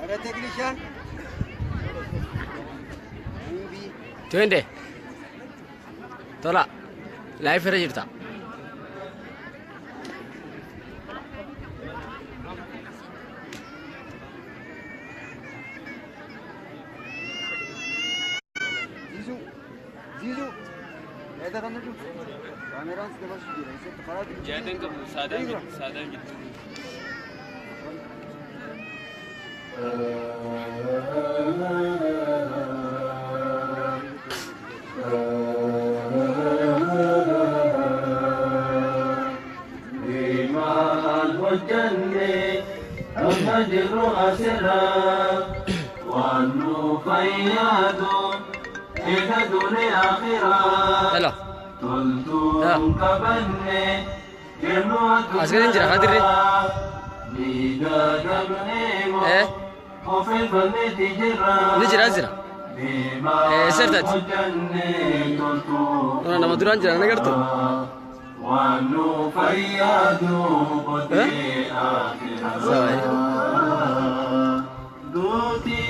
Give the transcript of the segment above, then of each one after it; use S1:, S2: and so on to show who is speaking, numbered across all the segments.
S1: Ada technician.
S2: Twende. Tola. Live irra jirta.
S1: Zizu. Zizu. Eeda kan jiru. Kaameraan si dabarsu jira. Isatti karaa jiru.
S3: Jaadan qabu saadaan jiru saadaan jiru.
S4: إيمان والجنة الفجر أسرا وأنه فياد إذا دون آخرة
S2: Hello.
S4: تلتم كبني
S2: As gadi hin jira Kadirri. Eh?
S4: وفي الفن تجرى
S2: Ni jira as jira. Eh, sertati. Nuna nama duraan jira na gartu.
S4: وأنه فياد
S2: Eh? Sawa.
S4: دوتي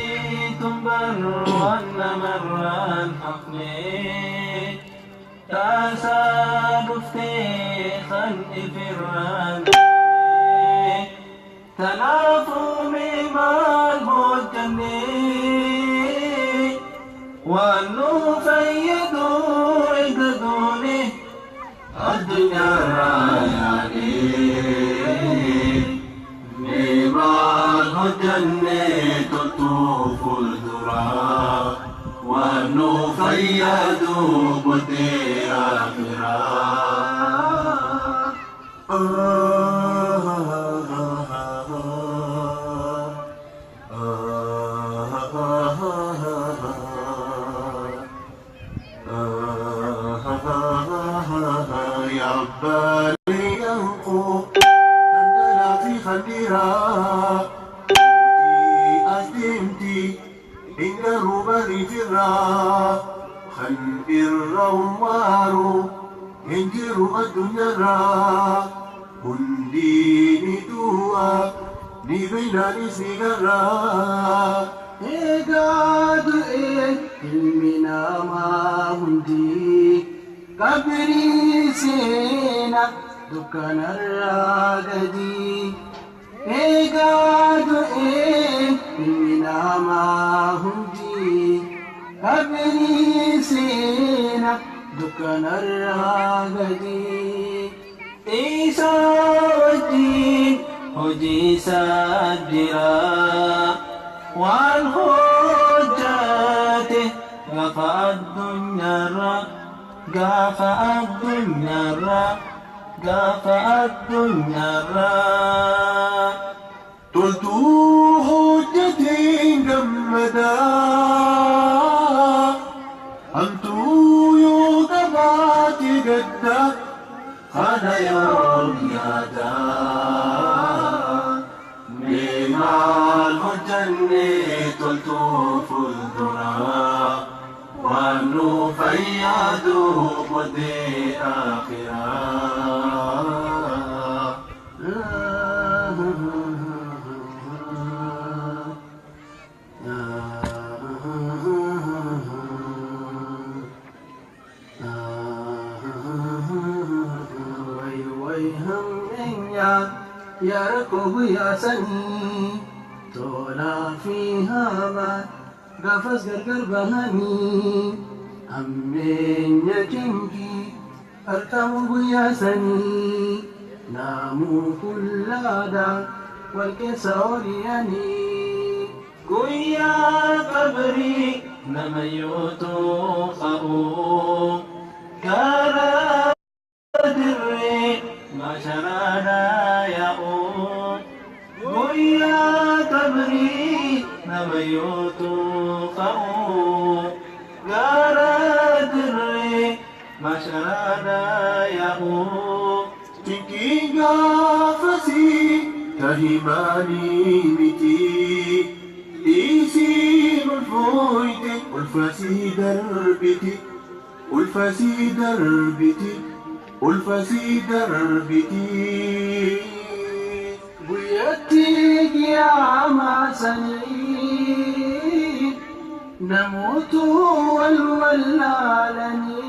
S4: تنبر وأن مران حقني تاسا دفتي خن إفران تنافو مما المجني وأنه فيدو عددوني الدنيا راياني نيمان الجنة تطوف الذرى وأنه فيد بدي آخرة يا بالي ينقو عندنا في خنديرا أسلمتي إن الربال فرا خنفر روار ينجر الدنيا را هندي ندوا نبينا نسيغرا
S5: Egaa du'e ilmi namaa hundi qabrii seena dukkanarraa gadi. Egaa du'e ilmi namaa hundi qabrii seena dukkanarraa gadi.
S4: Isa wajjin hojii isaa jira waan hojjate gaafa addunyaarra gaafa addunyaarra gaafa addunyaarra. Toltuu hojjateen gammadaa hamtuu yoo qabaate gaddaa kana yoom yaadaa Meemaan hojjanne toltuu fuulduraa waan nu fayyadu booddee akhiraa.
S5: Way way hammeenya yaa rakkoo guyyaa sanii tolaa fi hamaa gaafas gargar bahanii hammeenya cinqii argamu guyyaa sanii naamuu kullaadha wal keessa ooliyanii.
S4: Guyyaa qabrii nama yoo tuqa'u gara dirree masharaadhaa yaa'u. Guyyaa qabrii nama yoo tuqa'u gara dirree masharaadhaa yaa'u. Cinqiin gaafasii tahimaanii miti. Dhiisiin ulfooyte ulfasii darbiti. Ulfasii darbiti. Ulfasii darbiti.
S5: Guyyatti qiyaamaa sanii namoota wal wallaalanii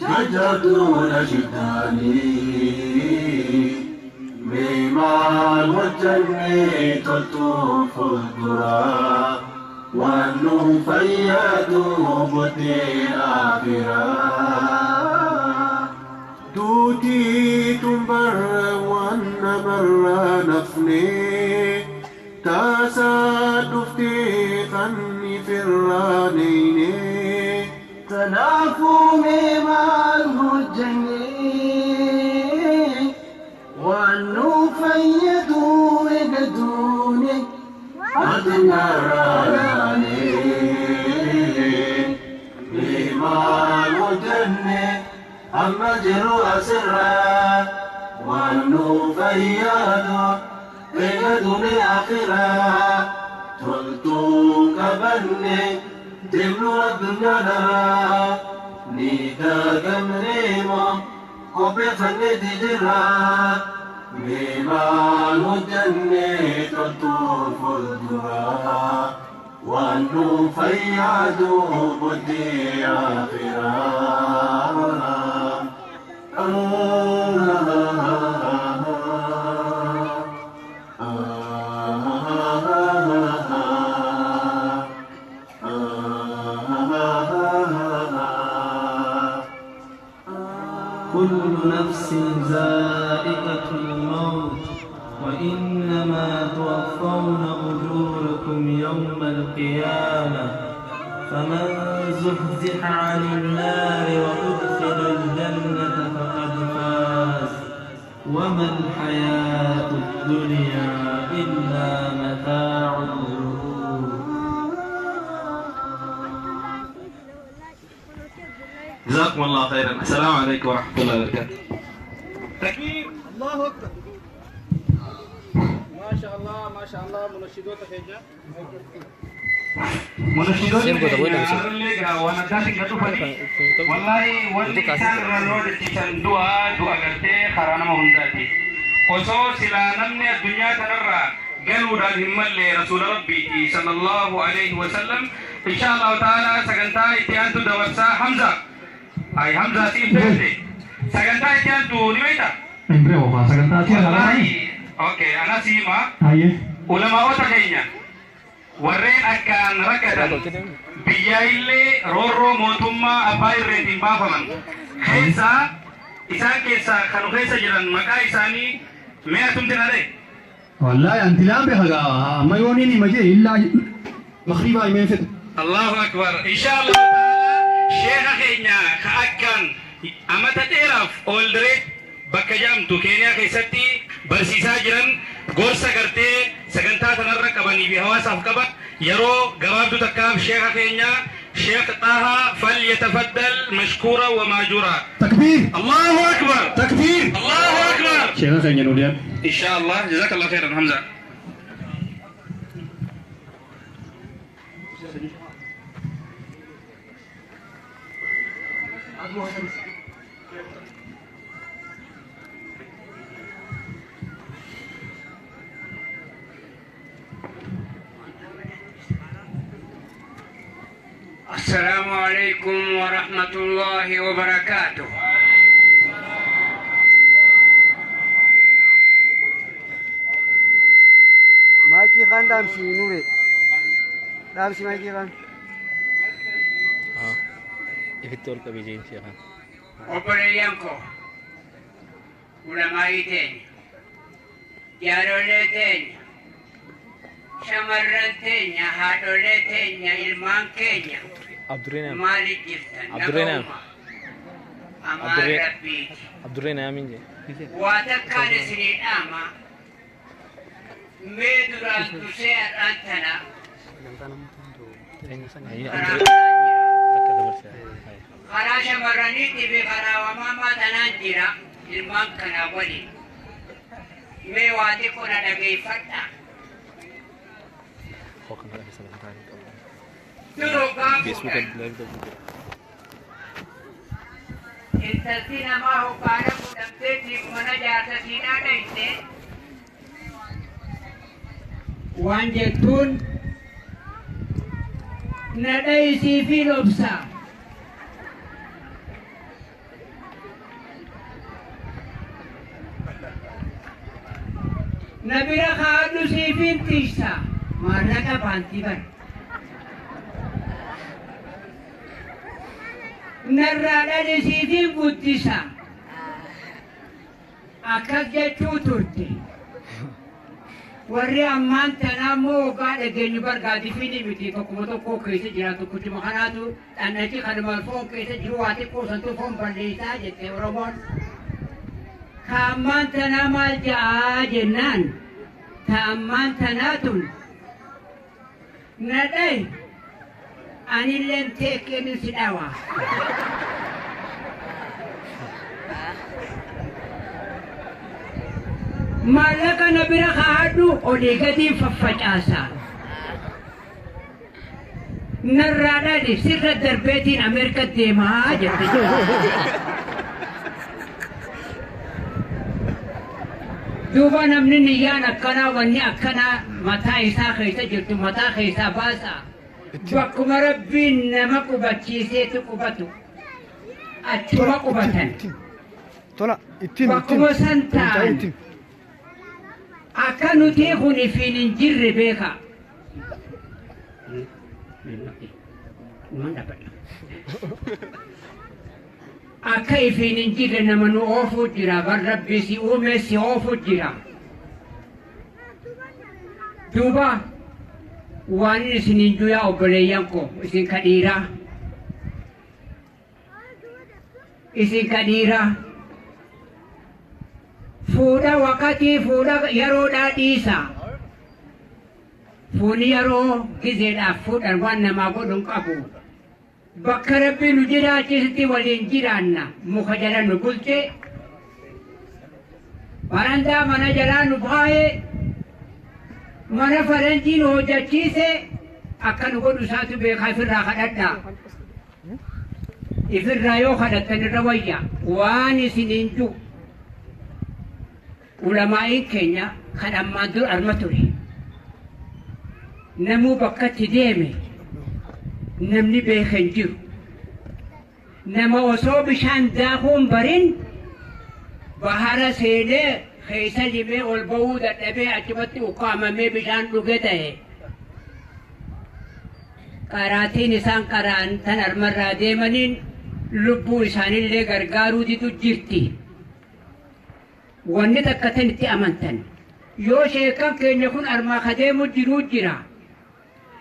S4: jajjabduudha shiddaanii mee maal hojjannee toltuu fuulduraa waan nu fayyadu booddee akhiraa. Duutii barra waan namarraa nafnee taasaa dhuftee kan ifirraa neynee.
S5: Kanaafuu mee maal hojjannee waan nu fayyadu eegduune
S4: addunyaarraa yaanee mee maal hojjannee amma jiru asirraa waan nu fayyadu eegduune akhiraa toltuu qabanne deemnu addunyaadhaa ni dagamneemo qopheeffannee jirraa mee maal hojjannee toltuu fuulduraa waan nu fayyadu booddee akhiraa.
S5: كل نفس ذائقة الموت وإنما توفون أجوركم يوم القيامة فمن زحزح عن النار وأدخل الجنة فقد فاز وما الحياة الدنيا إلا متاع الغرور.
S3: جزاكم الله خيرا. السلام عليكم ورحمة الله وبركاته.
S6: تكبير.
S1: الله أكبر.
S6: ما شاء الله ما شاء الله. منشدوت خيجا
S3: والله wanni isaan irraa nu hojjechiisan du'a du'a gartee karaa nama hundaati. Osoo silaa namni addunyaa kanarraa galuudhaan hin malle rasuula rabbiiti sallallahu alaihi wasallam. Insha Allahu ta'ala sagantaa itti aantu dabarsaa Hamza. Ay Hamza siif beekte. Sagantaa itti aantu ni beekta?
S7: Hin beeku sagantaa itti aantu.
S3: Okay, anas hima.
S7: Hayyee.
S3: Ulamaa'ota keenya warreen akkaan rakkatan biyya illee roorroo mootummaa abbaa irreetiin baafaman keessaa isaan keessaa kan keessa jiran maqaa isaanii mi'a tumti na dha'e.
S7: Wallaahi anti laan beeka gaa amma yoon inni majee illaa makriibaa himeen fedhu.
S3: Allahu akbar. Insha Allah sheekha keenya ka akkaan amata dheeraaf ooldiree bakka jaamtu Keeniyaa keessatti barsiisaa jiran gorsa gartee sagantaa kanarra qabanii fi hawaasaaf qaban yeroo gabaabduu takkaaf sheekha keenya Sheekh Xaahaa falyatafaddal mashkuura wa maajuura.
S7: Takbiir.
S3: Allahu akbar.
S7: Takbiir.
S3: Allahu akbar.
S7: Sheekha keenya nu dhiyaatu.
S3: Insha Allah jazakallahu khairan Hamza.
S8: السلام عليكم ورحمة الله وبركاته.
S1: Maayikii kaan dhaamsi Nuure. Dhaamsi maayikii kaan.
S2: Ifitti ol qabee jeen sheekan.
S8: Obboleeyyan koo, ulamaa'ii teenya, jaarolee teenya, shamarran teenya, haadholee teenya, ilmaan keenya
S2: Abdurreen
S8: maaliif jirtan?
S2: Abdurreen
S8: Nagahuma. Amaan Rabbiiti.
S2: Abdurreen aamin jee.
S8: Waa takkaan isinii dhaama. Mee duraan dursee har'aan tana karaa
S2: Takka dabarsee.
S8: karaa shamarraniitii fi karaa wamaamaa tanaan jira ilmaan kanaa waliin. Mee waa xiqqoo na dhageeffadha.
S2: Hookan haadha sagantaa hin qabu.
S8: Duroo
S2: Feesbuuka
S8: gaafuudhaan
S2: live dabuu jira.
S8: intalti namaa hoggaana fuudhamteetiif mana jaarsa siinaa dhayte Waan jettuun na dhaysii fi lobsa. Na bira kaadhu siifin tiisa. Maallaqa baantii bara. Narraa dhali siifin guddisa. Akkas jechuu turte. Warri ammaan tanaa immoo hoggaa dhageenyu bargaadifini miti tokkuma tokko keessa jira tokkichuma kanaatu dhannachi kanuma foon keessa jiru waa xiqqoo santu foon balleessaa jette Oromoon. Ka ammaan tanaa maal ja'aa jennaan ta ammaan tanaa tun na dhayi anilleen teekkeen si dhawa. Maallaqa na bira kaa'adhu olii gadiin faffacaasa. Narraa dhali sirra darbeetiin Ameerika deemaa jette. Duuba namni niyyaan akkanaa wanni akkanaa mataa isaa keessa jirtu mataa keessaa baasa. Bakkuma Rabbiin nama qubachiiseetu qubatu. Achuma qubatan.
S1: Tola ittiin
S8: Bakkuma san ta'an.
S1: ittiin.
S8: Akka nuti kun ifiin hin jirre beeka. Akka ifiin hin jirre nama nu oofuu jira. Bar Rabbi si uume si oofuu jira. Duuba waan isin hin jiru yaa obboleeyyan koo isin ka dhiiraa. Isin ka dhiiraa. Fuudha waqatii fuudha yeroodhaa dhiisa. Fuuni yeroo gizeedhaaf fuudhan waan namaa godhu hin qabu. Bakka Rabbi nu jiraachisutti waliin jiraanna. Muka jala nu bulche. Barandaa mana jalaa nu baay'ee. Mana faranjii nu hojjechiise. Akka nu godhu isaatu beekaa ifirraa kadhadhaa. Ifirraa yoo kadhattan irra wayya. Waan isin hin jiru. Ulamaa'iin keenya kan ammaan dura arma ture. Namuu bakkatti deeme namni beeka hin jiru. Nama osoo bishaan daakuun barin bahara seenee keessa limee ol ba'uu dadhabee achumatti ukkaamamee bishaan dhuge ta'e. Qaraatiin isaan qaraan tan armarraa deemaniin lubbuu isaanillee gargaaruu didu jirti. Wanni takka tan itti amantan. Yoo sheekan keenya kun armaa ka deemu jiruu jira.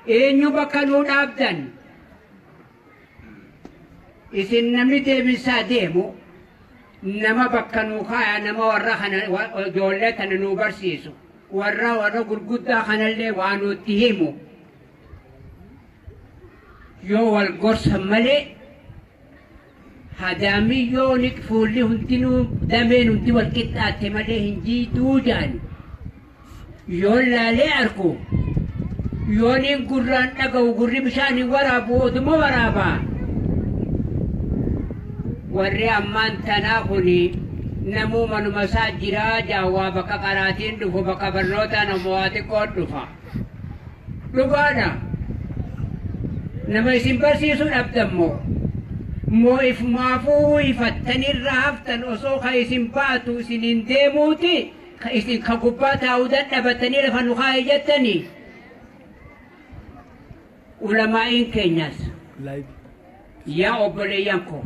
S8: Eenyu bakka nuu dhaabdan? Isin namni deebisaa deemu nama bakka nuu kaaya nama warra kana ijoollee tana nuu barsiisu. Warra warra gurguddaa kanallee waa nutti himu. Yoo wal gorsan malee hadaamiyyoo ni fuulli hundinuu dameen hundi wal qixxaatte malee hin jiiduu jedhan. Yoo laalee argu yoo niin gurraan dhaga'u gurri bishaan hin waraabu oduma waraabaa. Warri ammaan tanaa kuni namuu manuma isaa jiraa jaawwaa bakka qaraatiin dhufu bakka barnootaan ammoo waa xiqqoon dhufa. Dhugaadha. Nama isin barsiisuu dhabdammoo. Moo ifumaafuu ifattanirra haftan osoo ka isin baatu isin hin deemuuti ka isin ka gubbaa taa'uu dadhabatanii lafa nu kaa'e jettanii. Ulamaa'iin keenyas yaa obboleeyyan koo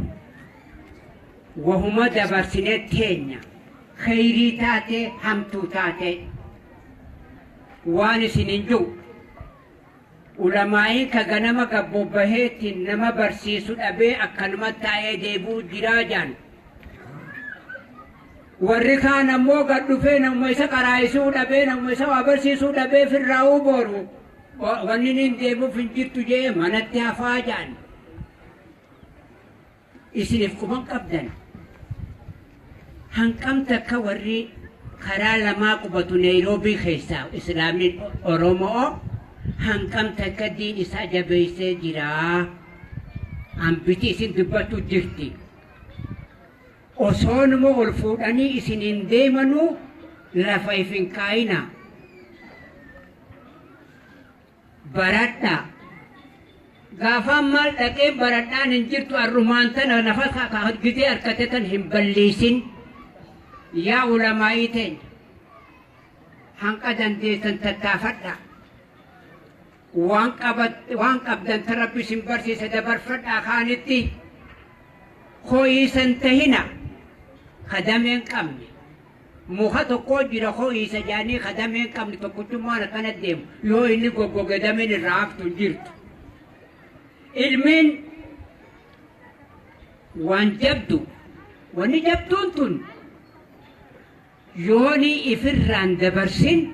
S8: wahuma dabarsinee teenya khayrii taate hamtuu taate waan isin hin jiru. Ulamaa'iin ka ganama gabbobbaheetiin nama barsiisu dhabee akkanuma taa'ee deebi'uu jiraa jaan. Warri kaan ammoo gad dhufee nama isa qaraayisuu dhabee nama isa waa barsiisuu dhabee firraa'uu boru. Wanni inni deemuuf hin jirtu jee manatti hafaa jaan. Isiniif quban qabdan. Hanqam takka warri karaa lamaa qubatu Naayiroobii keessaa Islaamni Oromoo hanqam takka diin isaa jabeessee jira. Hambiti isin dubbatu jirti. Osoo numa ol fuudhanii isin hin deemanuu lafa if hin kaayina. Baradhaa. Gaafaan maal dhaqee baradhaan hin jirtu arrumaan tana nafa gizee harkate tan hin balleessin. Yaa ulamaa'ii teenya hanqa dandeessan tattaafadhaa. Waan qabdan tan Rabbi isin barsiise dabarfadhaa kaanitti ho'iisan tahina kadamee hin qabne. Muka tokko jira ho'iisa jaanii kadamee hin qabne tokkichummaan akkana deemu yoo inni goggoge dameen irraa haftu hin jirtu. Ilmiin waan jabdu, wanni jabduun tun yooni ifirraan dabarsin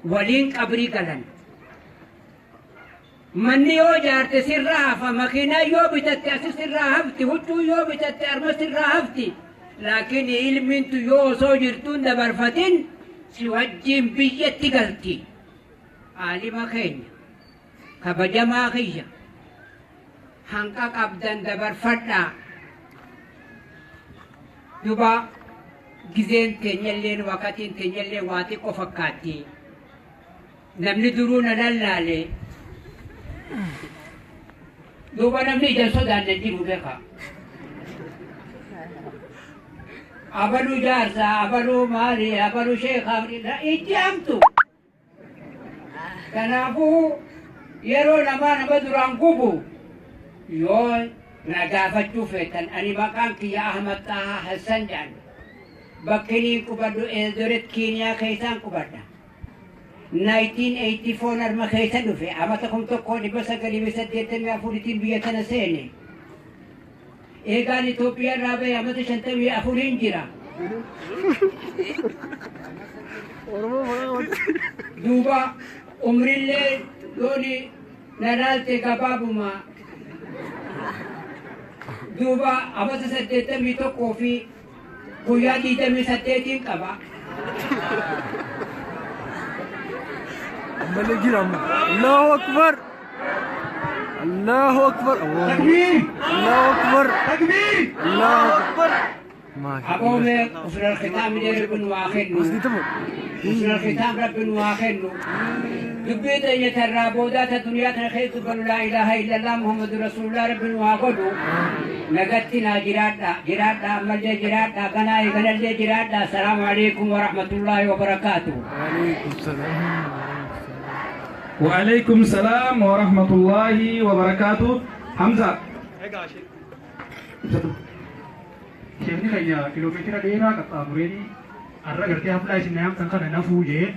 S8: waliin qabrii galan. Manni yoo ijaarte sirraa hafa, makiinaa yoo bitatte asi sirraa hafti, huccuu yoo bitatte arma sirraa hafti. Laakiin ilmiintu yoo osoo jirtuun dabarfatin si wajjiin biyyatti galti. Aalima keenya kabajamaa kiyya hanqa qabdan dabarfadhaa. Duba gizeen teenyalleen waqatiin teenyallee waa xiqqoo fakkaatti. Namni duruu na lallaale. Duuba namni ija sodaanne jiru beeka. Abaluu jaarsaa, abaluu maali, abaluu sheekaa, ijji hamtu. Kanaafuu yeroo namaa nama duraan gubu yoo na gaafachuu feetan ani maqaan kiyya Ahmad Xahaa Hassan jedhan. Bakki inni qubadhu Eldoret Keeniyaa keessaan qubadha. 1984 arma keessa dhufe amata 1984 biyya tana seene. Eegaan Itoophiyaa irraa bahe amata 54 jira. Duuba umrillee yooni na laalte gabaabuma. Duuba amata 81 fi guyyaa 28 qaba.
S1: Ammallee jira amma. Allahu Akbar. Allahu Akbar.
S7: Takbiir!
S1: Allahu Akbar.
S7: Takbiir!
S1: Allahu Akbar.
S8: Aboome usra al-khitaam Rabbin waa kennu. Usra al-khitaam Rabbin waa kennu. Dubbii teenya tarraa boodaa ta duniyaa tana keessa balu laa ilaaha illallah Muhammadu Rasuulullah Rabbin waa godhu. Nagatti naa jiraadha jiraadha ammallee jiraadha ganaa eegalallee jiraadha. Assalaamu alaikum wa rahmatullahi wa barakaatuh.
S1: Waalaikum salaam.
S3: وعليكم السلام ورحمة الله وبركاته. حمزة.
S7: Sheekni keenya kiiloomeetira dheeraa qaxxaamuree har'a gartee haflaa isin naam kan kana nafuu jee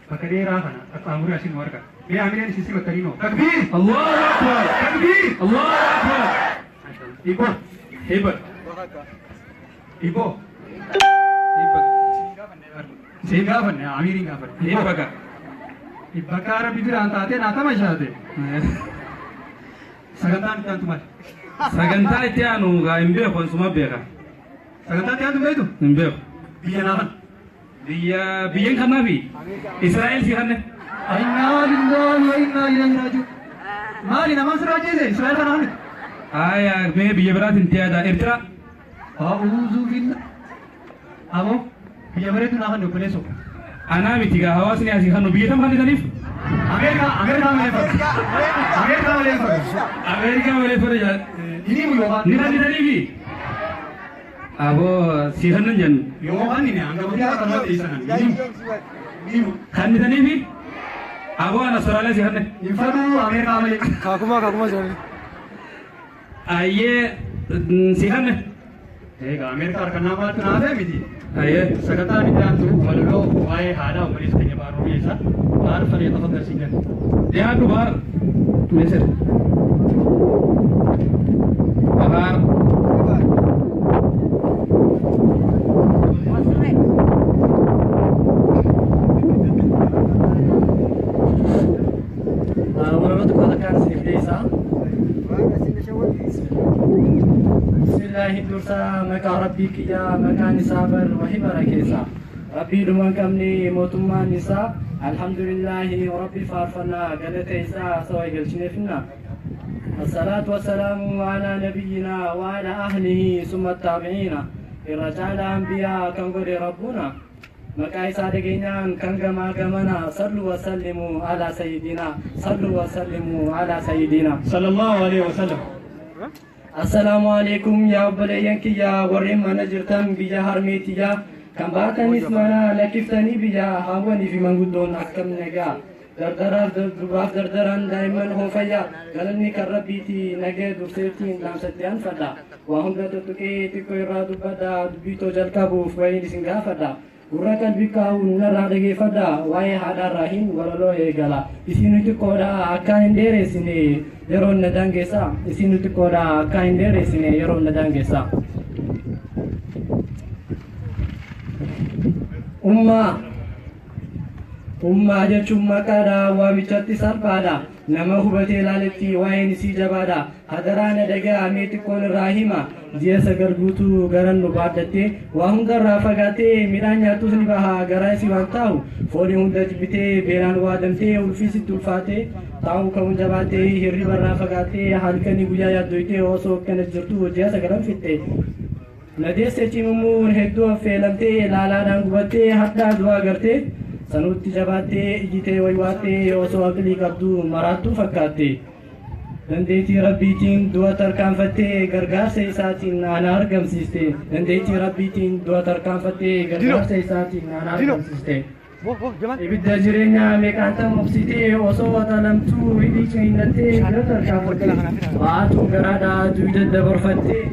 S7: bakka dheeraa kana qaxxaamuree asin nu arga. Mee amileen isin simattanii noo? Takbiir!
S3: Allahu Akbar!
S7: Takbiir!
S3: Allahu Akbar!
S7: Ibo!
S3: Hiba.
S7: Ibo!
S3: Hiba.
S7: Siin gaafanne amiiriin gaafanne.
S3: Hibbaka.
S7: Bakka Rabbi biraan taatee naa tamashaate. Sagantaan itti aantu maali?
S3: Sagantaa itti aanu gaa hin beeku, ansuma beeka.
S7: Sagantaa itti aantu hin beektu?
S3: Hin beeku.
S7: Biyya naafan.
S3: Biyya biyyan kanaafi Israa'el si kanne.
S7: Innaa lillahi wa innaa ilaihi raaji'uun. Maali namaan sirraa ajjeese Israa'el kana hanne?
S3: Aya mee biyya biraatiin itti yaada Eertiraa.
S7: A'uuzu billah. Aboo biyya bareedu naa kanne obboleessoo.
S3: Anaa miti gaa hawaasni asii kannu biyya tam kannitaniif?
S7: Ameerikaa Ameerikaa malee fadhu. Ameerikaa malee fadhu.
S3: Ameerikaa malee fadhu jaa.
S7: Inni mu yookaan.
S3: Ni kannitaniifi? Aboo si kannan jennu.
S7: Yookaan inni hanga guddaa kan ta'e sanan. Ni mu.
S3: Kannitaniifi? Aboo ana Austraaliyaa si kanne.
S7: Hin fadhu Ameerikaa malee.
S1: Kaakuma kaakuma jedhanii.
S3: Ayyee si kanne.
S7: Egaa Ameerikaa harka maaltu naa ta'e miti.
S3: Ayyee.
S7: Sagantaan itti aantu walaloo waa'ee haadhaa obboleessa keenya baaruu dhiyeessa. Baar falee tafaddal siin jenna.
S3: Dhiyaadhu baar. Meesir. Baar.
S5: Walaloo tokko akkaan isiniif dhiyeessa. Bismillaahi dursa maqaa Rabbii kiyyaa maqaan isaa bar wahi barakeessa. Rabbii dhuma hin qabne mootummaan isaa alhamdulillaahi Rabbi faarfannaa galata isaa sawa galchineefinna. الصلاة والسلام على نبينا وعلى أهله ثم التابعين الرجال أنبياء كان قد ربنا. Maqaa isaa dhageenyaan kan gamaa gamana sallu wasallimu ala sayyidina sallu wasallimu ala sayyidina
S7: Sallallahu alaihi wasallam.
S5: Assalaamu alaikum yaa obboleeyyan kiyya warreen mana jirtan biyya harmeetiyya kan baatanis mana lakkiftanii biyya hawwanii fi manguddoon akkam nagaa dardaraaf dubaaf dardaran daa'imman hoofayya galanni kan rabbiiti nagee durseettiin dhaamsatti anfadha waa hunda tuttuqee xiqqoo irraa dubbadha dubbiitoo jalqabuuf wayiin isin gaafadha gurra qalbii kaa'uun narraa dhageeffadha waa'ee haadhaarraa hin walaloo eegala isin xiqqoodha akkaan hin dheereessine yeroon na daangeessa isin xiqqoodha akkaan hin dheereessine yeroon na daangeessa. Ummaa Ummaa jechuun maqaadha waamichatti salphaadha nama hubatee ilaaletti waa'een isii jabaadha hadaraa na dhagaa mee xiqqoon irraa hima ji'a 9 guutuu garan nu baadhattee waa hundarraa fagaattee midhaan nyaattus ni baha garaa isii waan taa'u foolii hunda jibbitee beelaan waadamtee ulfii sitti ulfaatee taa'uu ka'uun jabaattee hirribarraa fagaattee halkanii guyyaa yaaddoytee osoo akkana jirtu ji'a 9 fixxe. Nadeesse cimumuun hedduu affeelamtee laalaadhaan gubattee hadhaa du'aa gartee sanuutti jabaattee ijjitee waywaattee osoo aqlii qabdu maraattuu fakkaatte. Dandeettii rabbiitiin du'a tarkaanfattee gargaarsa isaatiin ana argamsiiste. Dandeettii rabbiitiin du'a tarkaanfattee gargaarsa isaatiin ana argamsiiste. Ibidda jireenyaa meeqaan tamobsitee osoo waxalamtuu hidhii ciniinnattee bira tarkaanfatte. Ba'aatuu garaadhaa dugda dabarfattee.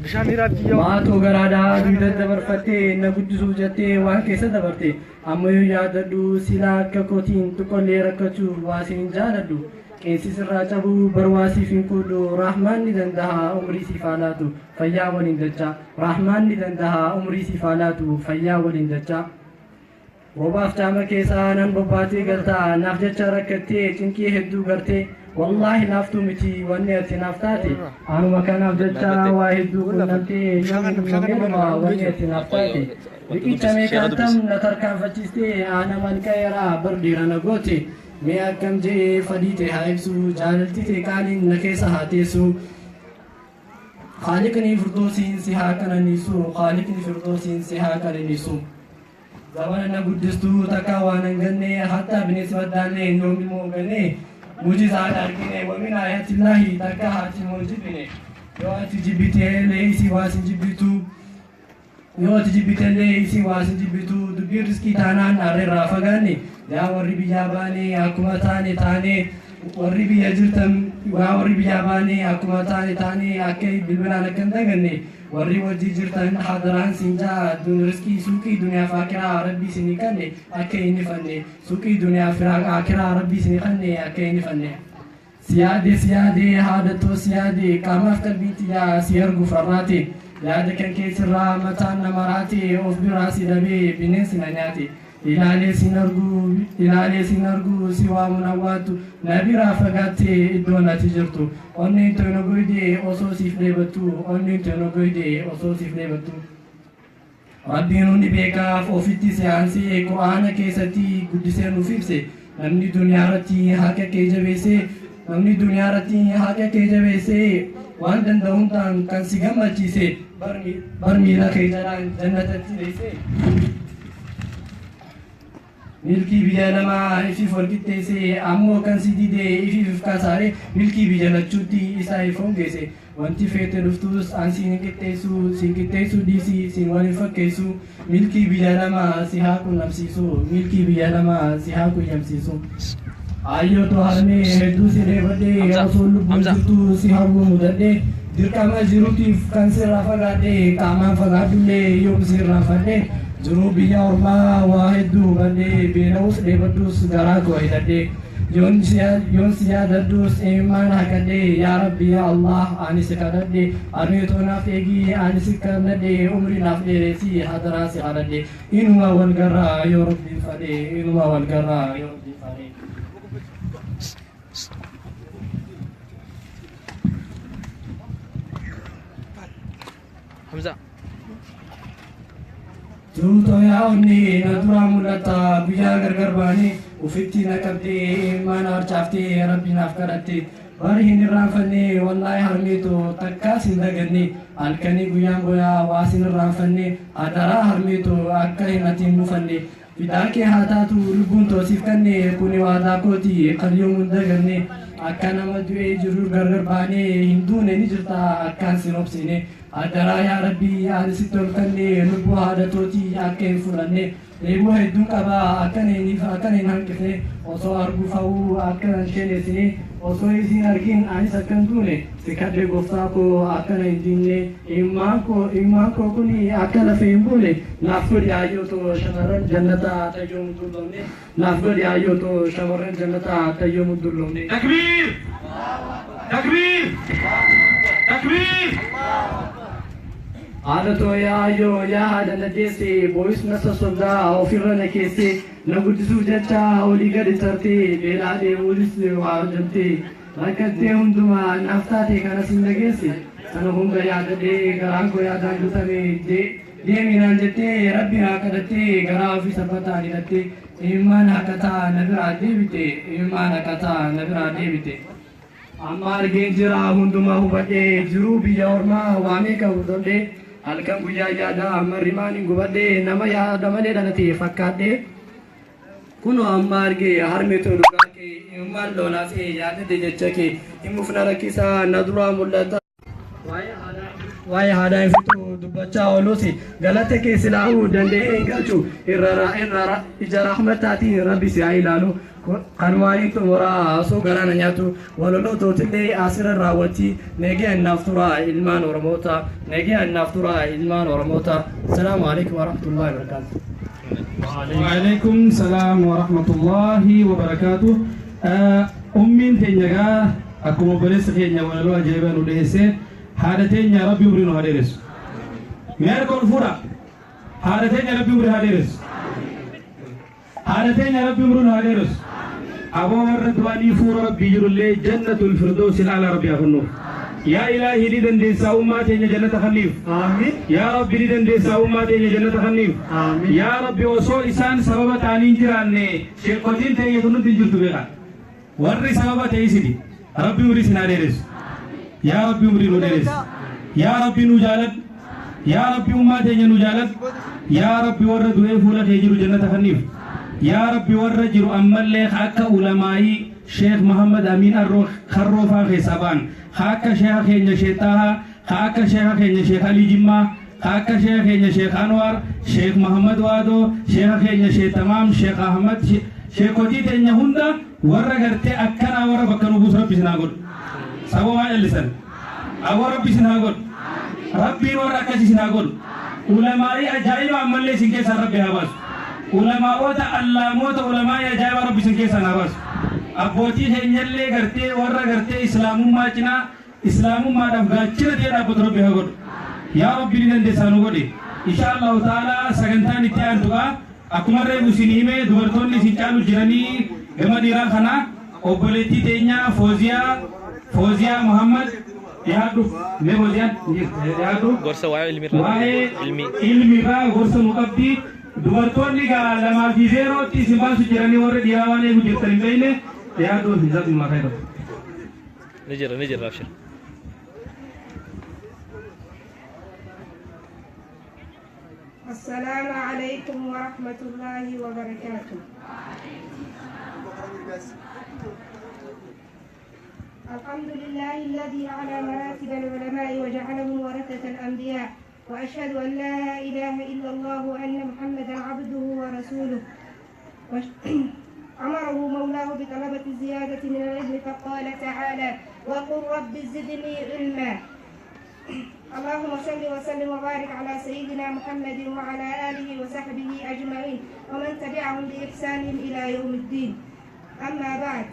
S5: Ba'aatuu garaadhaa dugda dabarfattee na guddisuuf jettee waan keessa dabarte. Amma yoo yaadadhu silaa akka kootiin xiqqollee rakkachuu waasiin hin jaaladhu. Qeensi sirraa cabuu barwaasiif hin kuudhu Rahmaan ni danda'a umrii siif haa laatu fayyaa waliin dachaa. Rahmaan ni danda'a umrii siif haa laatu fayyaa waliin dachaa. Roobaaf caama keessaa nan bobbaatee galtaa naaf jecha rakkattee cinqii hedduu gartee wallaahi naaftuu miti wanni ati naaf taate anuma kanaaf jecha waa hedduu qunnamtee yoomuma wanni ati naaf taate riqicha meeqaan tam na tarkaanfachiistee aana malqaeeraa bar dhiira na goote mee akkam je'ee fadii ta'e haa ibsu jaalalti ta'e qaaliin na keessa haa teessu. Khaaliqni firdoosiin si haa qananiisu Khaaliqni firdoosiin si haa qananiisu. Zabana na guddistuu takka waan hin ganne hatta bineensi baddaallee yoom immoo ganne mujizaadha argine wamin ayatillaahi takka haati moo jibbine yoo ati jibbitee isii waas hin jibbitu yoo ati jibbitellee isii waas hin jibbitu dubbiin riskii taanaan harreerraa fagaanne yaa warri biyyaa baane akkuma taane taane warri biyya jirtan yaa warri biyyaa baane akkuma taane taane akka bilbilaan akka hin daganne warri wajji jirtan hadaraan siin jaa dun riskii suuqii duniyaa fi akiraa rabbii isinii kanne akka hin ifanne suuqii duniyaa fi akiraa rabbii isinii kanne akka hin ifanne. Siyaade siyaade haadhattoo siyaade qaamaaf qalbiin xiyyaa si arguuf rarraate yaada kan keessirraa mataan nama raate of biraa si dhabee bineensi na nyaate. Ilaalee sin argu ilaalee sin argu si waamuun hawwaattu na biraa fagaattee iddoon ati jirtu onneen toona goydee osoo siif dheebattu onneen toona goydee osoo siif dheebattu. Rabbiin hundi beekaaf ofitti si aansee quraana keessatti guddisee nuuf ibse namni duniyaa irratti haqa kee jabeessee namni duniyaa irratti haqa kee jabeessee waan danda'u hundaan kan si gammachiise bar miila kee jalaan jannatatti deessee. Milkii biyya lamaa ifiif wal qixxeessee ammoo kan si didee ifiif kasaare milkii biyya lachuutti isaa ifoon geesse wanti feete dhuftus an siin qixxeessu siin qixxeessu dhiisii siin waliin fakkeessu milkii biyya lamaa si haa qunnamsiisu milkii biyya lamaa si haa qunnamsiisu. Ayyootu harmee hedduu si dheebadhee osoo lubbuun jirtu si hawwu mudadhee dirqama jiruutiif kan sirraa fagaadhee qaamaan fagaadhullee yoom sirraa fadhee jiruu biyya ormaa waa hedduu hubadhee beela'us dheebadhus garaa koo hidhadhee yoon si yaadadhus imimmaan haqadhee yaa rabbi yaa Allah ani si kadhadhee harmeetoo naaf eegii ani si kadhadhee umrii naaf dheeressi hadaraa si kadhadhee inuma wal garraa yoo rabbiin fadhee inuma wal garraa yoo rabbiin fadhee.
S2: Hamza.
S5: Tuutoo yaa onni na duraa mul'ata guyyaa gargar baanee ofitti na qabdee imimmaan harcaaftee rabbi naaf kadhatte Bari hin irraanfanne wallaahi harmeetoo takkaas hin daganne halkanii guyyaan goyaa waas hin irraanfanne adaraa harmeetoo akka hin ati hin mufanne fidaa kee haa taatu lubbuun toosiif kanne kuni waadaa kooti kan yoomuu hin daganne akka nama du'ee jiru gargar baanee hin duune ni jirta akkaan sin obsine adaraa yaa rabbii ani sitti ol kanne lubbuu haadha tootii akka hin fudhanne dheebuu hedduun qaba akkana hin hanqifne osoo arguuf hawwuu akka hin sheneessine osoo isin argin anis akkan duune si kadhe gooftaa koo akkana hin diinne ilmaan koo kun akka lafa hin buune naaf godhi hayyootoo shamarran jannataa tayyoomu dulloomne naaf godhi hayyootoo shamarran jannataa tayyoomu dulloomne.
S3: Takbiir! Takbiir! Takbiir!
S5: Haadha too yaa hayyoo yaa haadha na deesse boo'is na sossobdaa ofirra na keesse na guddisuuf jecha olii gadi tartee beelaa dheebuunis waa hojjattee rakkattee hundumaa naaf taate kanas hin dhageesse sana hunda yaadadhee garaan koo yaadaan guutame deeminaan jettee rabbi haa kadhattee garaa ofii sabbataan hidhattee imimmaan haqataa na biraa deebite imimmaan haqataa na biraa deebite. Amma argeen jira hundumaa hubadhee jiruu biyya ormaa waamee qabu tollee halkan guyyaa yaada marrimaan hin gubadhee nama yaada malee dhalate fakkaadhee kunoo amma argee harmeetoo dhugaa kee imimmaan lolaasee yaadate jecha kee himuuf na rakkisaa na duraa mul'ata. Waa'ee haadhaa hin fixu dubbachaa oolus galata kee silaa'uu danda'ee hin galchu irra ija rahmataatiin rabbi si haa ilaalu. Kan waan xumuraa osoo garaana nyaatu walaloo tootillee asirra raawwatti nagee annaaf tura ilmaan Oromoota nagee annaaf tura ilmaan Oromoota. Salaamu alaikum warahmatullahi wabarakatuh.
S7: وعليكم السلام ورحمة الله وبركاته. أمين تنجا أكو بوليس خينيا ولو أجيبان وليسه هذا تنجا ربي أمرينو هديرس. ميار كون فورا هذا تنجا ربي أمري هديرس. هذا تنجا ربي أمرينو هديرس. أبو الرضواني فور ربي يرلي جنة الفردوس الأعلى ربي أخنو. يا إلهي لدن دي ساوما تنجا جنة خليف.
S5: آمين.
S3: يا ربي لدن دي ساوما تنجا جنة خليف.
S5: آمين.
S3: يا ربي وصو إسان سبب تانين جيراني شيخوتين تنجا تنون تنجر تبيغا. ورّي سبب تيسيدي. ربي وري سناديرس. يا ربي وري نوديرس. يا ربي نجالد. يا ربي أمة تنجا نجالد. يا ربي ورّ دوي فولا تيجرو جنة خليف. يا ربي ورّ جرو أما اللي خاك علمائي شيخ محمد أمين الروح خروفا خسابان خاك شيخ خين شيطاها خاك شيخ خين شيخ علي جمّا خاك شيخ خين شيخ أنور شيخ محمد وادو شيخ خين شيخ تمام شيخ أحمد شيخ ودي تنيا هندا ورّ غرتي أكنا ورّ بكنو بوس ربي سناغول سبوا ما يلسن أبو ربي سناغول ربي ورّ أكشي سناغول علمائي أجايب أمالي سنكي سر ربي هباس علماء علامات علماء أجايب ربي سنكي سر هباس abbootii keenyallee gartee warra gartee islaamummaa cinaa islaamummaadhaaf gaachina ta'ee dhaabbatu rabbi haa godhu. Yaa rabbi ni dandeessaa nu godhe. Insha Allahu ta'ala sagantaan itti aantuqa akkuma reefu isin hime dubartoonni isin caalu jiranii gama dhiiraa kana obboleettii teenyaa Fooziyaa Muhammad dhiyaadhu. Mee Fooziyaan dhiyaadhu.
S2: Gorsa waa'ee ilmiirraa.
S3: Waa'ee ilmiirraa gorsa nu qabdi. Dubartoonni gaa 2 fi 0tti isin baasu jiranii warri dhiiraa waan eegu jirtan hin beekne. dhiyaadhu jazakumullah khairan.
S2: Ni jira abshir.
S9: السلام عليكم ورحمة الله وبركاته. الحمد لله الذي أعلى مراتب العلماء وجعلهم ورثة الأنبياء، وأشهد أن لا إله إلا الله وأن محمدا عبده ورسوله. أمره مولاه بطلبة الزيادة من العلم فقال تعالى: وقل رب زدني علما. اللهم صل وسلم وبارك على سيدنا محمد وعلى آله وصحبه أجمعين ومن تبعهم بإحسان إلى يوم الدين. أما بعد،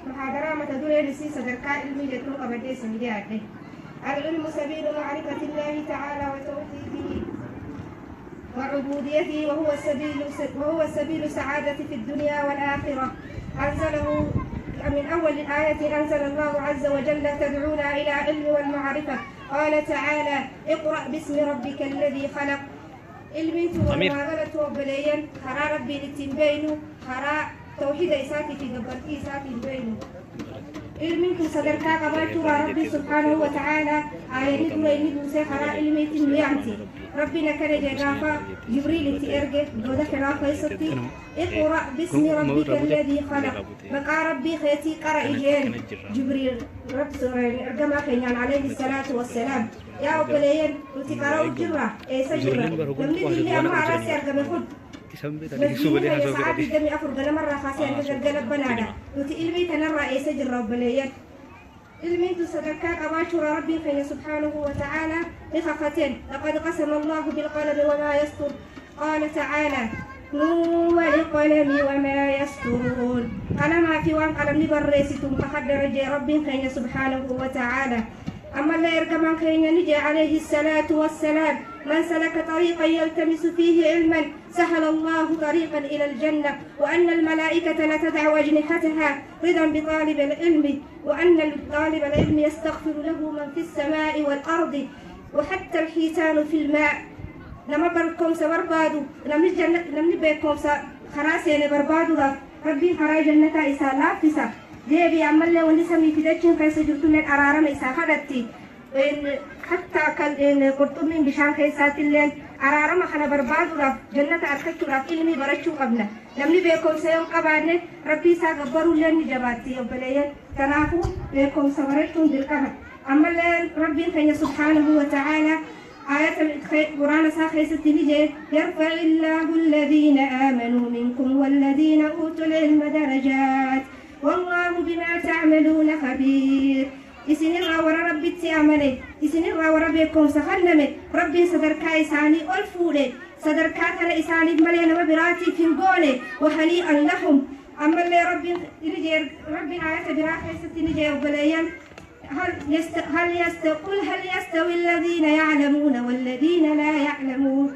S9: محاضرة ما تدور لسيسة دركاء علمية قبل سميات. العلم سبيل معرفة الله تعالى وتوحيده وعبوديته، وهو سبيل السعادة في الدنيا والآخرة. أنزله من أول الآية أنزل الله عز وجل تدعونا إلى علم والمعرفة. قال تعالى: اقرأ باسم ربك الذي خلق. علمي ومغالة وبليا خرا ربي لتنبينو خرا توحيد إساتي في قبرتي إساتي بينو. Ilmiin kun sadarkaa qabaachuudhaan Rabbi subhaanahu wa ta'aalaa aayanii dura inni buusee karaa ilmiitiin nu yaamti. Rabbiin akkana jedhe gaafa Jibriil itti erge goda Hiraa keessatti اقرأ باسم ربك الذي خلق maqaa Rabbii keetii qara'i jeen Jibriil ergamaa keenyaan عليه الصلاة والسلام. Yaa obboleeyyan, nuti qara'u jirra? Eessa jirra? Namni diinni amma araasi argame kun masjiidni keenya sa'aa 24 ganamarraa kaasee hanga galgala banaadha. Nuti ilmii kanarraa eessa jirra, obboleeyyan? Ilmiin tun sadarkaa qabaachuudha Rabbiin keenya subhaanahu wa ta'aalaa ni kakateen. لقد قسم الله بالقلم وما يسطر. قال تعالى: نون والقلم وما يسطرون. Qalamaa fi waan qalamni barreessitu kakadhara jee Rabbiin keenya subhaanahu wa ta'aalaa. أما اللي إرجمان كينيا نجي عليه الصلاة والسلام: من سلك طريقا يلتمس فيه علما سهل الله طريقا إلى الجنة، وأن الملائكة لتضع أجنحتها رضا بطالب العلم، وأن طالب العلم يستغفر له من في السماء والأرض وحتى الحيتان في الماء. Nama barumsa barbaadu, namni beekumsa karaa seene barbaaduudhaaf Rabbiin karaa jannataa isaa laaffisa. Deebi ammallee wanni samii fidachuun keessa jirtulleen araarama isaa kadhatti. Hatta kan qurxummiin bishaan keessaattilleen araarama kana barbaaduudhaaf, jannata argachuudhaaf ilmii barachuu qabna. Namni beekumsa yoo hin qabaanne Rabbii isaa gabbaruullee ni jabaatti, obboleeyyan. Kanaafuu beekumsa barachuun dirqama. Ammallee Rabbiin keenya subhaanahu wa ta'aalaa آية القرآن ساخيست نجي: يرفع الله الذين آمنوا منكم والذين أوتوا العلم درجات والله بما تعملون خبير. Isinirraa warra Rabbitti amane, isinirraa warra beekumsa kenname, Rabbiin sadarkaa isaanii ol fuudhe. Sadarkaa kana isaaniif malee nama biraatiif hin goone. وهنيئا لهم. Ammallee Rabbiin Rabbiin aayata biraa keessatti ni jee, obboleeyyan: هل يست هل يست قل هل يستوي الذين يعلمون والذين لا يعلمون؟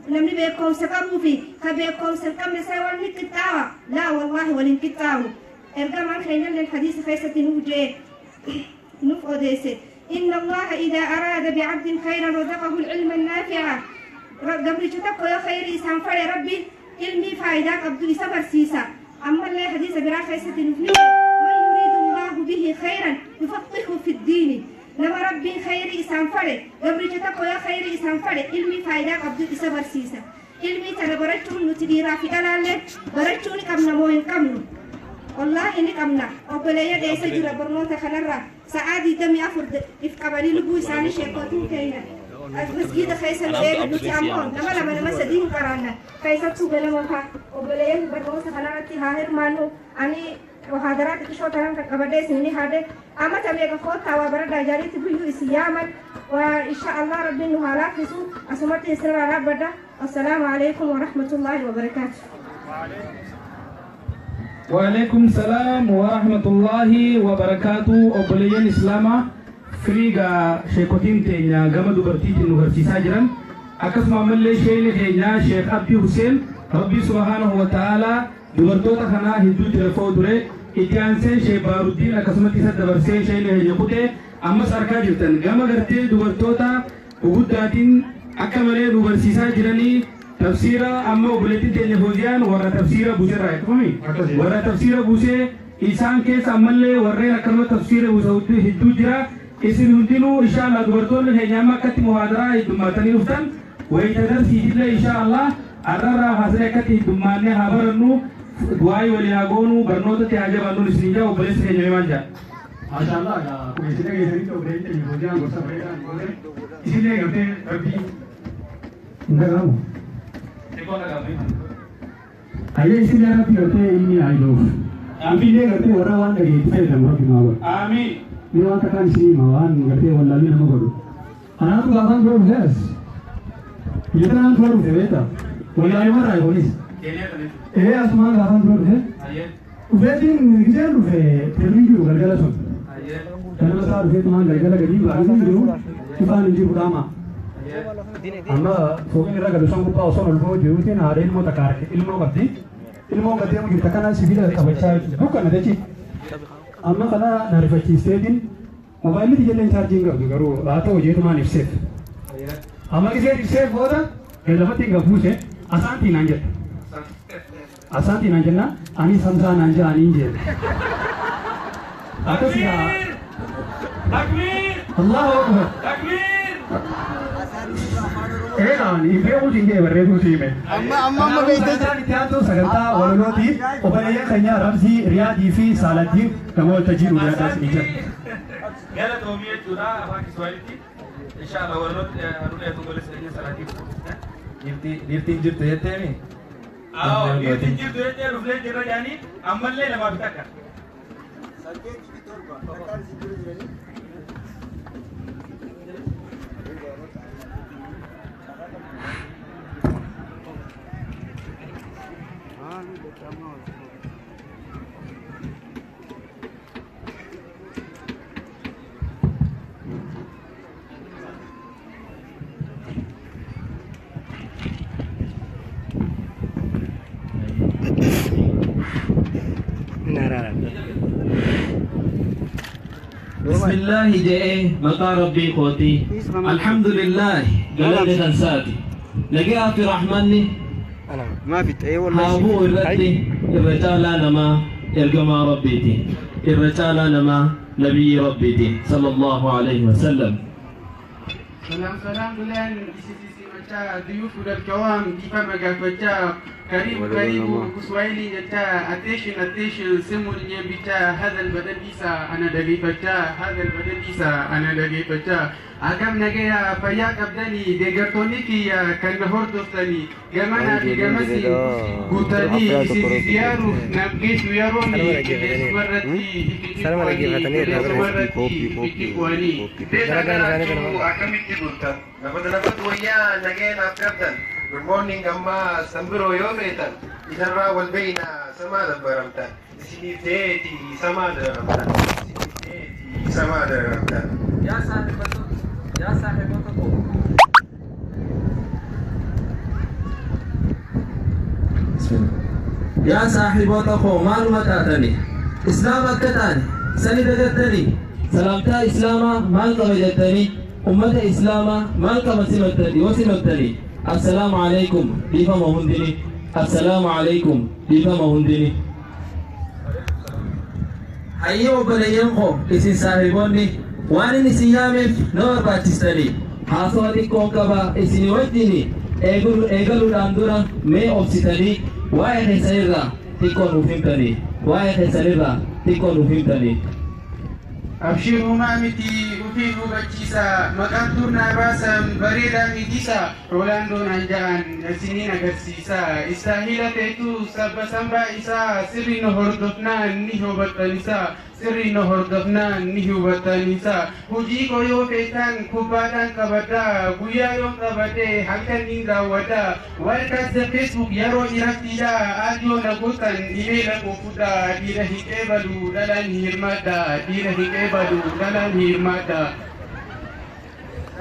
S9: Namni beekumsa qabuu fi ka beekumsa hin qabne saa wal ni qixxaawa? لا والله wal hin qixxaawu. Ergamaan keenyallee hadiisa keessatti nuuf jee, nuuf odeesse: إن الله إذا أراد بعبد خيرا رزقه العلم النافع. Gabricha tokko yoo khayrii isaan fedhe, Rabbi ilmii faayidaa qabdu isa barsiisa. Ammallee hadiisa biraa keessatti nuuf ni: من يريد الله به خيرا يفقهه في الدين. Nama Rabbiin khayrii isaan fedhe, gabricha tokko yoo khayrii isaan fedhe, ilmii faayidaa qabdu isa barsiisa. Ilmii tana barachuun nuti dhiiraa fi dhalaallee barachuu ni qabna moo hin qabnu? Wallaahi ni qabna. Obboleeyyan, eessa jira barnoota kanarraa? Sa'aa 24 if qabanii lubbuu isaanii sheekotiin keenya masgiida keessa nu eega. Nuti ammoo nama lama, nama sadii hin qaraanna, keessattuu ganama faa. Obboleeyyan, barnoota kanarratti haa hirmaannu. Ani muhaadaraa xiqqishoo tanan kan qabadhee isin ni haadhe. Amma tameeqa koottaa waa baradhaa jaariitti guyyuu isin yaaman. Waa insha Allah Rabbiin nu haa laaffisu. Asumatti isinirraa dhaabbadha. Assalaamu alaikum warahmatullaahi wabarakaatu.
S7: وعليكم السلام ورحمة الله وبركاته. Obboleeyyan Islaamaa, firiigaa sheekotiin teenya gama dubartiitiin nu barsiisaa jiran, akkasuma ammallee sheeyni keenya Sheekh Abdii Huseen, Rabbii subhaanahu wa ta'aalaa dubartoota kanaa hedduutti rafoo ture. Itti aanseen Sheekh Baaruddiin akkasumatti isa dabarsee sheeyni keenya kutee ammas argaa jirtan gama gartee dubartoota guguddaatiin akka malee nu barsiisaa jiranii. Tafsiira amma obboleettiin teenya Fooziyaan warra tafsiira buuserraa dhufami, warra tafsiira buusee isaan keessa ammallee warreen akkanuma tafsiira buusa hedduu jira. Isin hundinuu insha Allah dubartoonni keenya amma akkatti muhaadaraa heddummaatanii dhuftan, wayita darsiitillee insha Allah arrarraa haasa'ee akkatti heddummaannee haa barannu, du'aayii walii haa goonu, barnootatti haa jabaannuun isin jaa. Obboleessi keenya maal jaa?
S10: Maashaallah, akkuma isin dhageessanitti obboleettiin keenya Fooziyaan gorsa bareedaa nu goote. Isinillee gartee Rabbii hin dhaga'amu. Ayyee, isinillee Rabbi gartee inni haa iluuf. Illee gartee warra waan dhageetti fayyadamu Rabbi maa godhu.
S7: Amiin.
S10: Mee waan takkaan isin hima, waan gartee wallaalli nama godhu. Anaatu gaafaan dura dhufe as. Biyya tanaan dura dhufe beektaa? Wallaalumarraa kunis. Ee, asumaan gaafaan dura dhufe. Dhufeetiin giseen dhufe teerriin jiru galgala sun. Ganama isaa dhufeetumaan galgala gadi baay'inni jiru, ifaan hin jiru, dhaama. Amma fooqin irra galu san gubbaa osoo ol ba'uu jiruutiin haadha ilmoo takka arge, ilmoo qabdi. Ilmoo gad deemu jirta kana sibiila qabachaa dukkana jechi. Amma kana na rifachiisteetiin moobaayilli ijalleen chaarjii hin qabdu, garuu haa ta'u jeetumaan ibseef. Amma giseen ibseef booda lafatti hin gabuuse, asaantii naan jedha. Asaantii naan jenna, ani samsaa naan jedha, ani hin jedhe. Akkasuma.
S3: Takbiir!
S10: Allahu Akbar.
S3: Takbiir!
S10: Eegaan hin beeku siin jee barreessuu siime.
S1: Amma amma amma beektee
S10: Sagantaan itti aantu sagantaa walalooti. Obboleeyyan keenya Ramsii Riyaadii fi Saaladdiin gama waltajjii nu dhiyaadhaa isinii jira.
S3: Galatoomii jechuudha afaan Kiswaahilitti. Inshallah warroota nu dhiyaatu goleessa keenya salaatiif.
S2: Dhiirtiin jirtu jetteemi?
S3: Awwa, dhiirtiin jirtu jettee dhufnee jirra jaanii ammallee lamaaf takka.
S1: 8 fi 7 takkaan isin jiru jiranii.
S2: بسم الله جاء مقا ربي خوتي الحمد لله قلت تنساتي لقيها في رحمني
S1: ما في اي والله.
S2: هابو الردي الرجال نما إرجما ربيتي الرجال نما نبي ربيتي صلى الله عليه وسلم.
S6: سلام سلام بلان simachaa ضيوف الكرام dhiifama gaafachaa karibu karibu Kiswahili jechaa attention attention simu nyambichaa هذا البدل isa ana dhaggeeffachaa هذا البدل isa ana dhaggeeffachaa. Akkam nagaya fayyaa qabdanii? Deeggartoonni kiyya kan na hordoftanii gamanaa fi gamasii guutanii isin ziyaaruuf naaf geessu yerooni qilleensuma irratti itti.
S11: Akkamitti bultan? Lafa lafatu wayyaa nageen naaf qabdan. Good morning. Ammaa sanbiroo yoo feetan isarraa wal beeyna samaa dabbaramtan isiniif ta'eeti samaa dabaramtan isiniif ta'eeti samaa dabaramtan.
S2: يا صاحبته يا صاحبته. Yaa saaxiboota koo, maaluma taatani? Islaama akka taane sani dagattanii? Salaamtaa islaamaa maal qaba jettanii? Ummata islaamaa maal qaba simattanii? Yoo simattanii assalaamu alaikum dhiifama hundini, assalaamu alaikum dhiifama hundini. Hayyee obboleeyyan koo, isin saahiboonni waan inni isin yaameef na barbaachistanii haasawa xiqqoon qaba isinii wajjini. Eegaluudhaan dura mee obsitanii waa'ee keessanirraa xiqqoo nuuf himtanii, waa'ee keessanirraa xiqqoo nuuf himtanii.
S6: Abshirumaa miti ufii hubachiisa maqaan turnaa baasan bareedaa mitisa Roolaandoon anja'an isiniin agarsiisa istaahila ta'etu sabba sambaa isaa sirri nu hordofnaan ni hubattanisa sirri nu hordofnaan ni hubattanisa. Hojii koo yoo feetan kubbaadhaan qabadhaa, guyyaa yoon qabadhe halkan niin daawwadhaa. Walkaas Facebook yeroo irrattiidha aadiyoo na gootan imeela koo fudhaa. Dhiira hin qeebalu dhalaan hirmaadha, dhiira hin qeebalu dhalaan hirmaadha.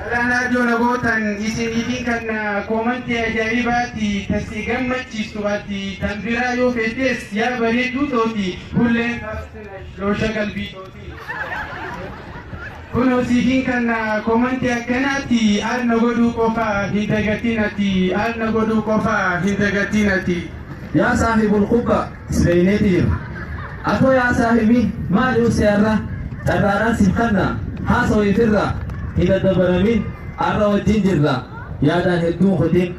S6: Dhalaan aadiyoo na gootan isiniifin kan koomantii ajaa'ibaati tasii gammachiistu ati tan biraa yoo feetes yaa bareedduu tooti hulleen loosha qalbii tooti. Kunoo siifin kan koomantii akkanaati al na godhuu qofa hin dagatinati, al na godhuu qofa hin dagatinati.
S2: Yaa saahibul qubba isbeeyneeti jira. Atoo yaa saahibii maali useerra carraadhaan siif kanna haasawiifirra hin daddabaramin arra wajjin jirra yaadaan hedduun kutin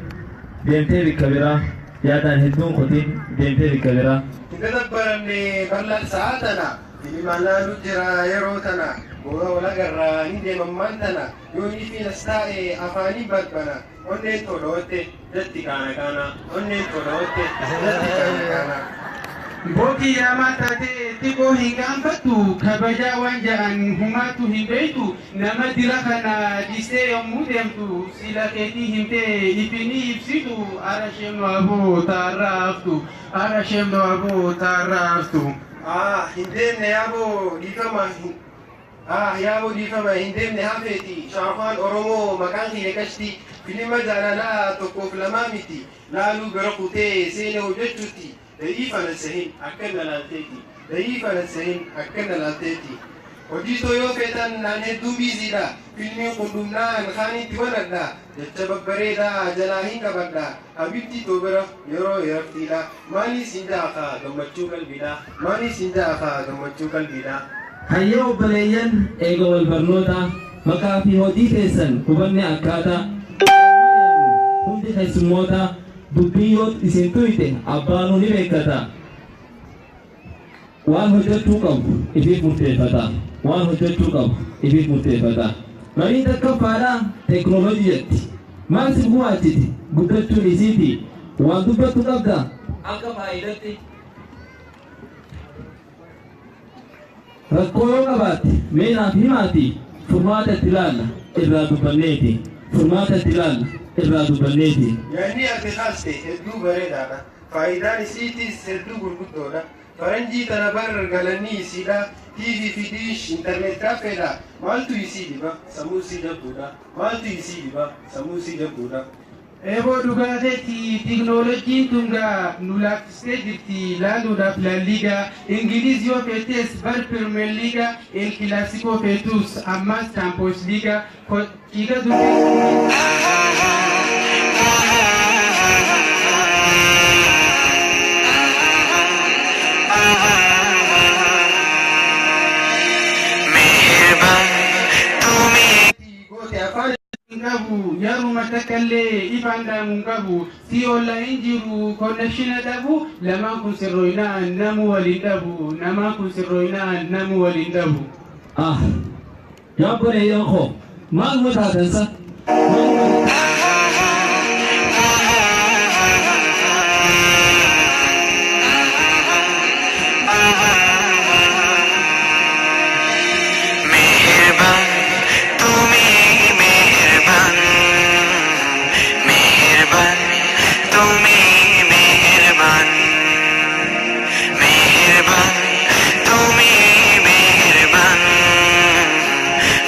S2: deemtee bikka biraa, yaadaan hedduun kutin deemtee bikka biraa.
S11: Hin dadabbaramne bal'aan sa'aa tana filimaan laaluu jira yeroo tana booda wal agarraa ni deemammaan tana yoo inni fi as taa'e afaanii balbala onneen tolootte jetti kaana kaana onneen tolootte jetti kaana kaana.
S6: Bookii yaamaa taatee xiqqoo hin gaanfattu kabajaa waan ja'an humaatu hin beektu nama dira kana dhiistee yommuu deemtu sila keetii himtee ifinii ibsitu ara sheemnu aboo taarraa haftu, ara sheemnu aboo taarraa haftu.
S11: Ah, hin deemne yaaboo dhiifama. Ah, yaaboo dhiifama, hin deemne hafeeti. Shaafaan Oromoo maqaan kiyya qashti filima jaalalaa tokkoof lamaa miti laaluu gara kutee seena hojjechuutti da'iifa na sahin akka na laalteeti, da'iifa na sahin akka na laalteeti. Hojii too yoo feetan naan hedduu biiziidha. Filmiin kun dhumnaan kaanitti banadha jecha babbareedaa jalaa hin qabadha. Habibtii too bira yeroo yeraftiidha. Maaliis hin jaakaa gammachuu qalbiidha, maaliis hin jaakaa gammachuu qalbiidha.
S2: Hayyee obboleeyyan, eega wal barnoota maqaa fi hojii keessan hubanne akkaataa hundi keessummoota dubbii yoo isin tuyte abbaanuu ni beekata. Waan hojjechuu qabu ifiif murteeffata. Waan hojjechuu qabu ifiif murteeffata. Mariin takkaffaadhaa teekinooloojii jetti. Maal si gumaachiti guddachuun isiiti. Waan dubbattu qabda akka faayidatti. Rakkoo yoo qabaatte mee naaf himaati, furmaata itti ilaalla irraa dubbanneeti. Furmaata itti ilaalla irraa dubbanneeti.
S11: Yaadni ati kaaste hedduu bareedaadha. Faayidaan isiitis hedduu gurguddoodha. Faranjii tana bar galanni isiidha. TV fi dish internet kafeedha. Maaltu isii dhiba? Sammuu isii jabduudha. Maaltu isii dhiba? Sammuu isii jabduudha.
S6: Eeboo dhugaateetti tiknooloojiin tun gaa nu laaffistee jirti laaluudhaaf Laaliigaa. Ingiliz yoo feetes bar Pirimeer Liigaa, El Kilaasikoo feetus ammas Chaampiyoons Liigaa ciiga durbee.
S11: Goote afaan
S6: Qabu yaruma takkallee ifaan dhaamu hin qabu, si online jiru connection dhabu. Lamaan kun sirrooynaan namu waliin dhabu, namaan kun sirrooynaan namu waliin dhabu.
S2: Ah, yaa obboleeyyan koo, maal nu taatansa?
S12: মেহেরবান তুমি, মেহেরবান, মেহেরবান তুমি, মেহেরবান, মেহেরবান তুমি, মেহেরবান,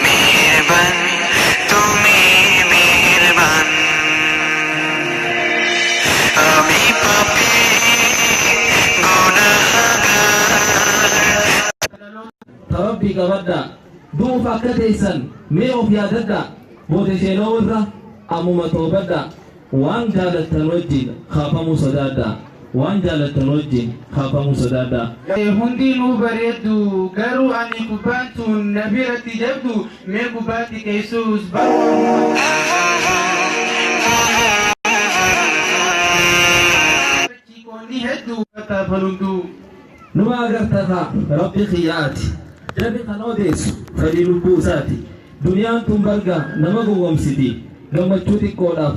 S12: মেহেরবান তুমি, মেহেরবান। আমি পাপী গুনাহগার।
S2: Rabbii qabadhaa. Du'uuf akka teessan mee of yaadadhaa. Booda isheenoo irra ammuma toobadhaa. Waan jaalattan wajjin kaafamuu sodaadhaa. Waan jaalattan wajjin kaafamuu sodaadhaa.
S6: Hundinuu bareeddu, garuu ani kubbaan tun na biratti jabdu. Mee kubbaatti keessuus baruu ni hedduu taafalunduu.
S2: Numa agartataa rabbi xiyyaati. Jarri kan odeessu fedhii lubbuu isaati. Duniyaan tun barga nama gowwomsiti. Gammachuu xiqqoodhaaf.